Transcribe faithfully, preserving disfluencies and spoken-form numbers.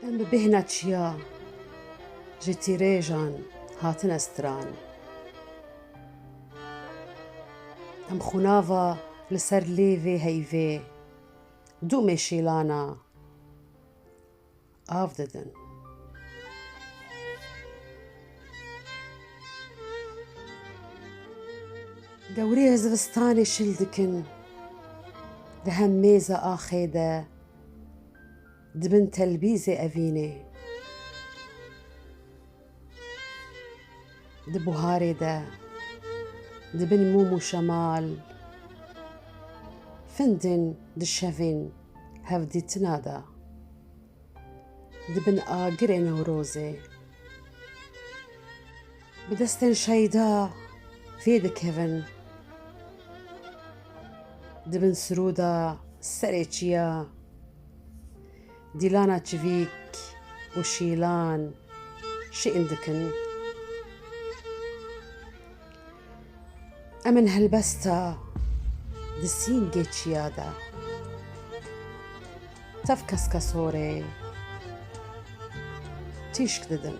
Em bi bêhna çiya ji tîrêjan hatine stiran. Em xunava li ser lêvê heyvê dûmê şîlana av didin. Dewrê zivistanê şil dikin, di hem mêza axê de dibin telbîzê evînê. Di buharê de dibin mûm û şemal, findin di şevên hevdîtina de. Dibin agirê Newrozê, bi destên şeyda vê dikevin. Dibin sirûda serê çiya, dîlana çivîk û şîlan şîn dikin. Em in helbesta di sîngê çiya de, tev keskesorê tîşk didin.